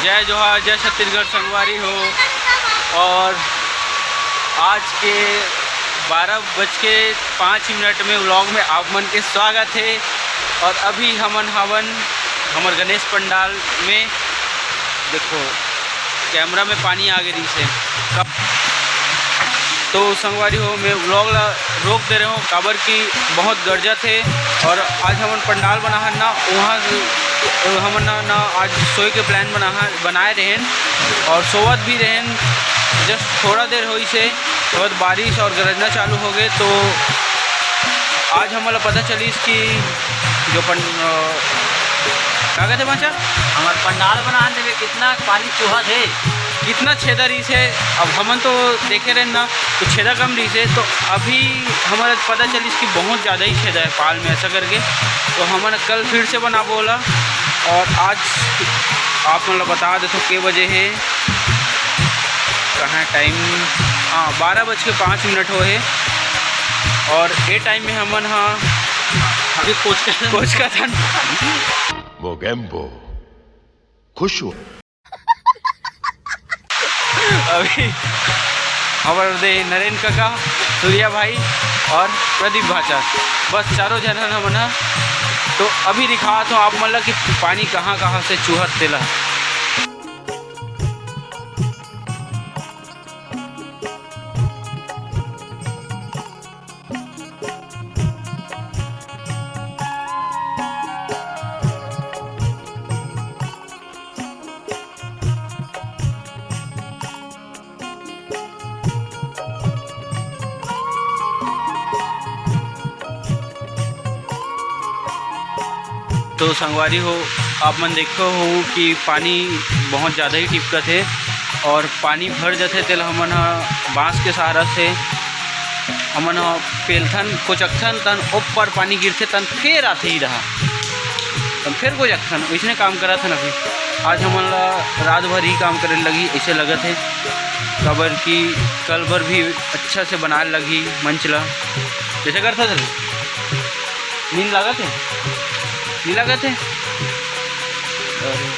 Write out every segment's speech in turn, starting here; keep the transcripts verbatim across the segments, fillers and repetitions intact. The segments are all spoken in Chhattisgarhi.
जय जोहार, जय छत्तीसगढ़ संगवारी हो। और आज के बारह बज के पाँच मिनट में व्लॉग में आप मन के स्वागत है। और अभी हमन हवन हमर गणेश पंडाल में। देखो, कैमरा में पानी आ गए से। तो संगवारी हो, मैं व्लॉग ला रोक दे रहे हूँ, काबर कि बहुत गरजत है। और आज हमन पंडाल बनाहन ना, वहाँ हमन ना, ना आज सोए के प्लान बना बनाए रहेन और सोवत भी रहेन। जस्ट थोड़ा देर होइस हे, ओकर बाद बारिश और गरजना चालू हो गए। तो आज हमन ला पता चलिस कि जो पन-, अ, का कहते भांचा? हमर पंडाल बनाहन देवे कितना पानी चुहत हे। कितना छेदा रहिस हे। अब हमन तो देखे रहेन ना, तो छेदा कम रहिस हे। तो अभी हमर पता चलिस कि बहुत ज़्यादा ही छेदा है पाल में, ऐसा करके। तो हमन कल फिर से बनाबो ओला। और आज आप मन ला बता देथों के बजे हे, कहाँ टाइम, हाँ, बारह बज के पाँच मिनट हो हे। और ये टाइम में हमन हा अभी कोचका कोचकाथन। मोगेम्बो खुश हुआ। अभी हमर दे नरेन काका, सूर्या भाई और प्रदीप भांचा, बस चारों झन हन हमन ह। तो अभी दिखात हूँ आप मन ला कि पानी कहाँ कहाँ से चुहत तेला। तो संगवारी हो, आप मन देखो हो कि पानी बहुत ज़्यादा ही टिपकत हे और पानी भर जाथे, तेला हमन ह बांस के सहारा से हमन ह पेलथन, कोचकथन, तन ऊपर पानी गिरथे, तन फेर आथे ही रहा, तन फेर कोचकथन, वैसने काम करत हन अभी। आज हमन ला रात भर ही काम करे लगी, ऐसे लगत हे, काबर कि कल भर भी अच्छा से बनाए लगी मंच ला। कैसे करता था? नींद लागत हे? नहीं लागत हे? अरे,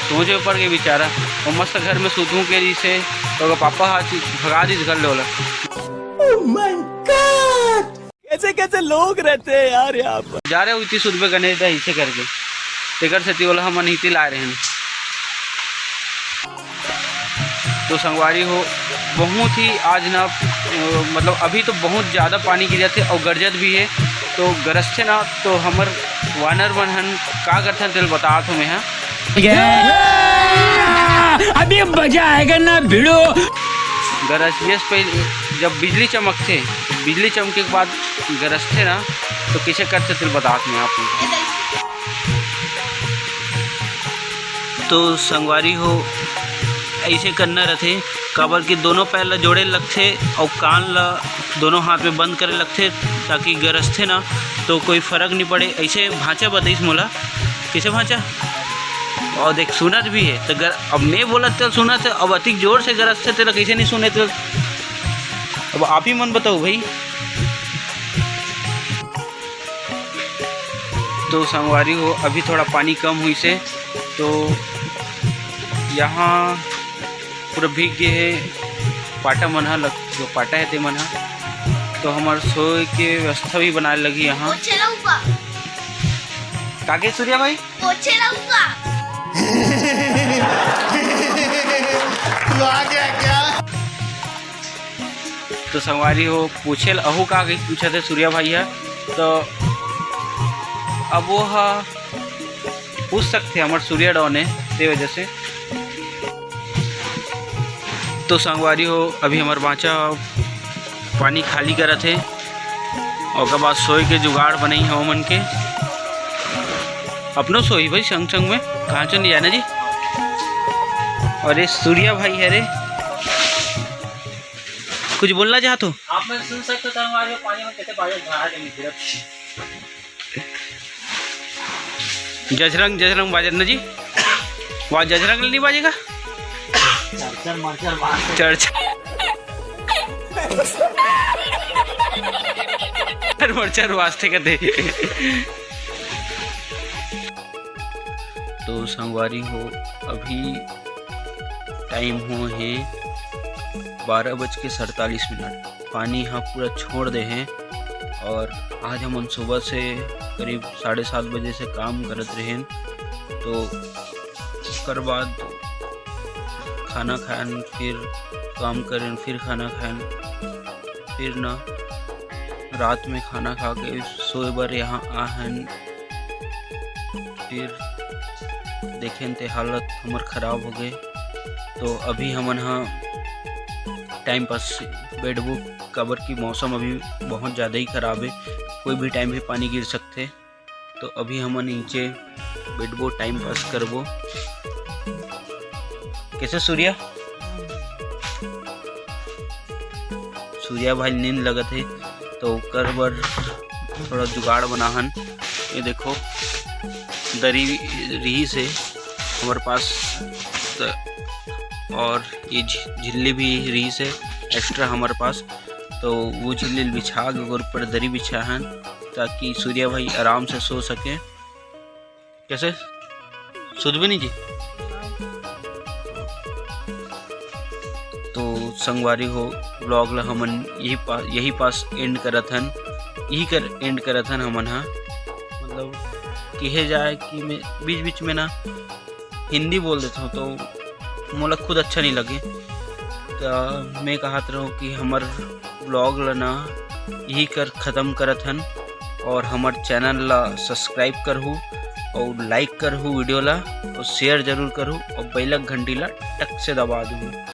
सोचे ऊपर के बेचारा, वो मस्त घर में सुतूं के रहिस हे, तो ओकर पापा हा भगा दीस घर ले ओला। Oh my God! कैसे कैसे लोग रहते हैं यार यहाँ पर। जा रहे हो इतनी सुध पे गणेश दा इसे करके, तेकर सेती ओला हमन इति लाए रहे। तो संगवारी हो, बहुत ही आज ना, अ, मतलब अभी तो बहुत ज़्यादा पानी गिरत हे और गरजत भी हे, तो गरजथे ना तो हमर वानर मन हन का करथन तेल बतात हो मैं हा। अभी मजा आएगा ना भिड़ो। गरज, यस, पहले जब बिजली चमकथे, बिजली चमके के बाद गरजथे ना, तो कैसे करथे तेल बतात मैं आप लोग। तो संगवारी हो, ऐसे करना रहथे, काबर कि दोनों पैर ला जोड़े लगथे और कान ला दोनों हाथ में बंद करे लगथे, ताकि गरजथे ना तो कोई फर्क नहीं पड़े। ऐसे भांचा बताइस मोला, कैसे भांचा? और देख, सुनत भी है तो गर-, अब मैं बोलत तो सुनत है, अब अतिक जोर से गरजथे तेला कैसे नहीं सुने तो। अब आप ही मन बताओ भाई। तो संगवारी हो, अभी थोड़ा पानी कम हुई से, तो यहाँ पूरा भीग गए हे पाटा मन ह, लग-, जो पाटा है ते मन ह। तो हमार सोए के व्यवस्था भी बनाए लगी यहाँ। पोछे रहूंगा। काके सूर्या भाई? पोछे रहूंगा। तू आ गया क्या? तो संगवारी हो, पूछे ल-, अहू का कही पूछत हे सूर्या भाई ह, तो अब वो ह पूछ सकथे, हमर सूर्या डॉन हे, ते वजह से। तो संगवारी हो, अभी हमर बांचा पानी खाली करत हे, ओकर बाद सोए के जुगाड़ बनई हे ओमन के। अपनो सोई भाई संग संग में, कहाँ चो नहीं जाना जी। और ये सूर्या भाई है रे, कुछ बोलना चाहत हो? आप मन सुन सकते हो, संगवारी हो, पानी में कैसे बाजत बाहर के निकलत। जजरंग, जजरंग बाजत ना जी, वाह, जजरंग नहीं बाजेगा। चरचर मरचर बात है। चरचर। मरचर वास्ते कहते। तो संगवारी हो, अभी टाइम हो हे बारह बज के सैंतालीस मिनट। पानी ह पूरा छोड़ दे हे और आज हमन सुबह से करीब साढ़े सात बजे से काम करत रहेन। तो ओकर बाद खाना खाएन, फिर काम करेन, फिर खाना खाएन, फिर ना रात में खाना खा के सोए बर यहाँ आहन। फिर देखेन ते हालत हमर खराब हो गए। तो अभी हमन ह टाइम पास बैठबो, काबर कि मौसम अभी बहुत ज़्यादा ही खराब है, कोई भी टाइम भी पानी गिर सकते। तो अभी हमन नीचे बैठबो, टाइम पास करबो। कैसे सूर्या? सूर्या भाई नींद लगत हे, तो ओकर बर थोड़ा जुगाड़ बनाहन। ये देखो, दरी रिहिस हे हमर पास, त-, और ये झि-, झिल्ली भी रिहिस हे एक्स्ट्रा हमर पास, तो वो झिल्ली बिछा के ओकर ऊपर दरी बिछाहन, ताकि सूर्या भाई आराम से सो सके। कैसे? सुध भी नहीं जी। तो संगवारी हो, व्लॉग ला हमन यही पा-, यही पास एंड करत हन, यही कर एंड करत हन हमन हा। मतलब, कहे जाए कि मैं बीच बीच में ना हिंदी बोल देता हूँ, तो मोला खुद अच्छा नहीं लगे। तो मैं कहत रहूँ कि हमर व्लॉग ला ना यही कर ख़त्म करत हन, और हमर चैनल ला सब्सक्राइब करहू और लाइक करहू वीडियो ला, और शेयर जरूर करहू, और बेलक घंटी ला टक से दबा दूँ।